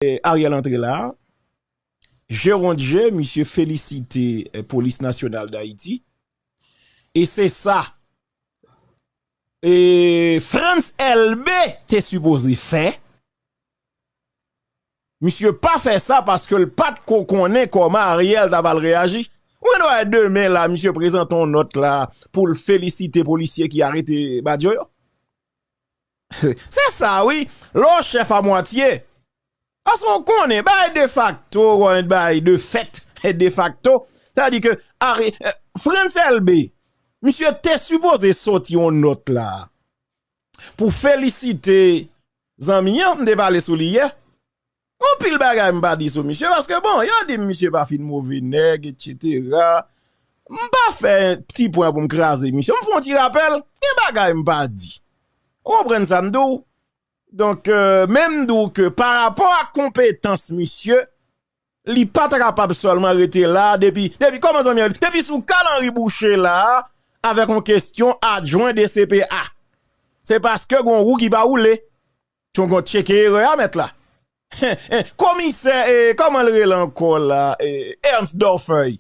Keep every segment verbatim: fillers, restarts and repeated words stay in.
eh, Ariel antre la, Gerondier, misye felisite, eh, Polis Nasyonal d Ayiti. E se sa, eh, Frantz Elbé te sipoze fè. Misye pa fè sa paske l pa t ko konnen kòman Ariel ta pral reyaji. Ou gen dwa wè demen la, misye prezante yon nòt la pou l felisite polisye ki arete Badio yo. Se sa, wi. Lè w chèf a mwatye, paske w konnen, bay defakto, w bay defèt, defakto. Sa di ke Ari, eh, Frantz Elbé, misye te sipoze soti yon nòt la pou felisite zanmi an, m te pale sou li yè. Anpil bagay m pa di sou misye, paske bon, yo di m misye pa fin move nèg, etsetera. M pa fè ti pwen pou m kraze misye, m fè yon ti rapèl, gen bagay m pa di. Ou konprann sa m di w? Donk, euh, men m di w ke pa rapò a konpetans misye, li pa ta kapab sèlman rete la depi, depi, kòman zanmi an, depi sou Carl Henry Boucher la, avèk yon kesyon adjwen D C P A. Se paske gon wou ki pa woule. Tchongon tcheke erè a mèt la. Komisè, eh, kòman l rele ankò la? Eh, Ernst Dorfeuille.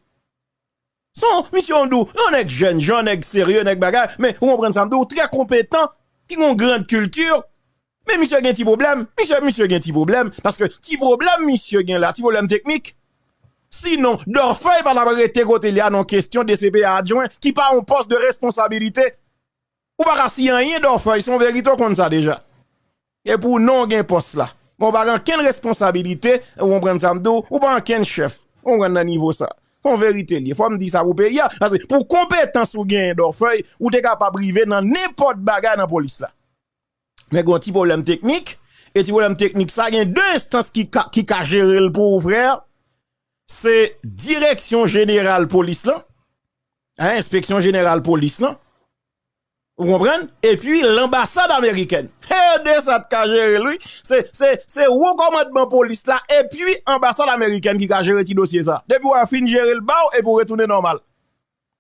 Se yon, misye yon dou, yon nèg jèn, yon nèg serye, nèg bagay, men ou konprann sa m di w, trè konpetan, ki gon grand kilti, men misye gen ti pwoblèm, misye, misye gen ti pwoblèm, paske ti pwoblèm misye gen la, ti pwoblèm teknik. Sinon, Dorfeuille pa t ap rete kote li a nan kesyon D C P A adjwen, ki pa yon pòs de responsabilite. Ou pa ka siyen anyen, Dorfeuille, se yon verite, w konn sa deja. E pou non w gen pòs la. Men w pa gen ankenn responsabilite, ou konprann sa m di w, ou pa ankenn chèf. Ou konprann nan nivo sa. Se yon verite li ye. Fò m di sa pou peyi a. Paske pou konpetans ou genyen, Dorfeuille, ou te kapab rive nan nenpòt bagay nan polis la. Men gen yon ti pwoblèm teknik, e ti pwoblèm teknik sa, gen de enstans ki ka, ki ka jere l pou ou, frè. Se Direksyon Jeneral Polis lan, hein, Enspeksyon Jeneral Polis lan, ou konprann? Epi lanbasad amerikèn. E de sa t ka jere l, wi. Se, se, se wo kòmandman polis la, epi anbasad amerikèn ki ka jere ti dosye sa. Depi w fin jere l ba w, epi w retounen nòmal.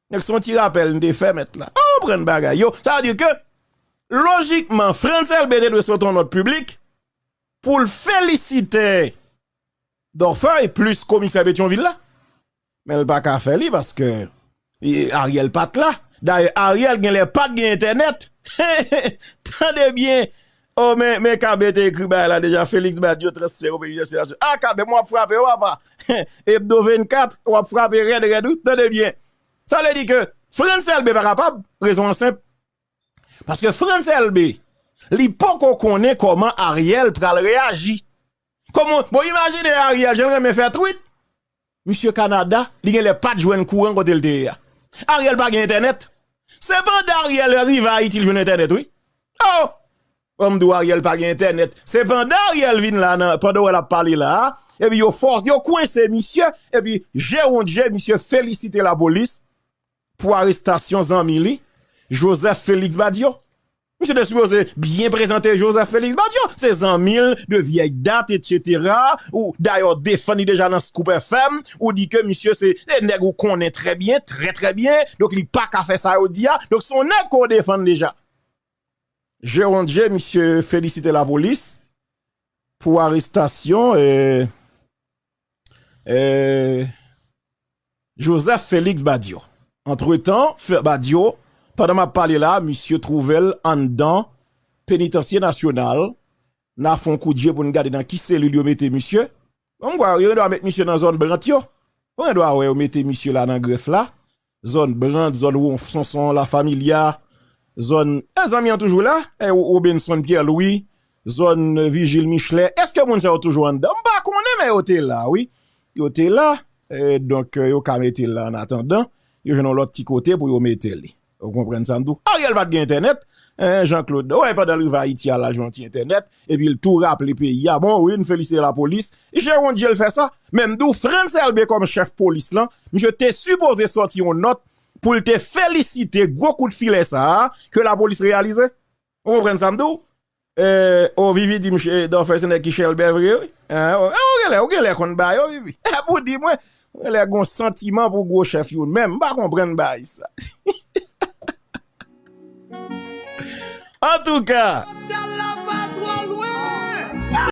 Donk, se yon ti rapèl m te fè mèt la. Ou konprann bagay yo. Sa vle di ke, lojikman, Frantz Elbé te dwe sot yon nòt piblik pou l felisite Dorfeuille plis komisè Petyonvil la. Men l pa ka fè li paske, e, Ariel pa t la. Dayè, Ariel genlè pa t gen entènèt. Tande byen. O, men, men Kabe te ekri bagay la deja. Félix Badio transfère au pays des nations. A, Kabe, mwen w ap frape, wi, papa. Ebdo vennkat, w ap frape rèd, rèd, wi. Tande byen. Sa vle di ke Frantz Elbé pa kapab. Rezon an senp. Paske Frantz Elbé, li poko konnen kòman Ariel pral reyaji. Kòman, bon, imajine Ariel, jan l renmen fè tweet. Misye Kanada, li genlè pa t jwenn kouran kote l te ye a. Ariel pa gen entènèt. Se pandan Ariel rive Ayiti, li jwenn entènèt, wi. Oh! Ban m di w, Ariel pa gen entènèt. Se pandan Ariel vin la, nan, pandan w wè l ap pale la a, epi yo fòs, yo kwense misye, epi Gerondier, misye felisite lapolis pou arestasyon zanmi li, Joseph Félix Badio. Misye te sipoze byen prezante Joseph Félix Badio. Se zanmi l de vyèy dat, etsetera. Ou dayè w defann li deja nan Scoop F M. Ou di ke misye se, se nèg ou konnen trè byen, trè, trè byen. Donk, li pa ka fè sa yo di a. Donk, se yon nèg ke w defann deja. Gerondier, misye felisite lapolis pou arestasyon, eh, eh, Joseph Félix Badio. Antretan, Fe-, Badio, pandan m ap pale la, misye twouve l anndan Penitansye Nasyonal. N a fè yon kout je pou n gade nan ki selil yo mete misye. Bon, m kwè yo gen dwa met misye nan zòn Brant yo. Ou gen dwa wè yo mete misye la nan grèf la. Zòn Brant, zòn Won-, Sonson, La Familia, zòn, e, zanmi an toujou la, e, Robenson Pierre Louis, zòn, e, Vigile Michelet. Èske moun sa yo toujou anndan? M pa konnen, men yo te la, wi. Yo te la, e, donk, e, yo ka mete l la an atandan yo jwenn yon lòt ti kote pou yo mete li. Ou konprann sa m di w? Ariel pa t gen entènèt, en, Jean Claude. Ou wè, pandan l rive Ayiti a, l al jwenn yon ti entènèt, epi l tou raple peyi a. Bon, wi, n felisite lapolis. Gerondier l fè sa. Men m di w, Frantz Elbé kòm chèf polis lan, misye te sipoze sòti yon nòt pou l te felisite gwo kout filè sa a ke lapolis reyalize. Ou konprann sa m di w? Eh, o, Vivi di m, eh, Dorfeuille se nèg ki chèlbè vre, wi. Eh, o, eh, ou genlè, ou genlè konn ba yo, Vivi. Eh, pou di mwen, ou genlè gon santiman pou gwo chèf youn. Men m pa konprann bagay sa. Antouka,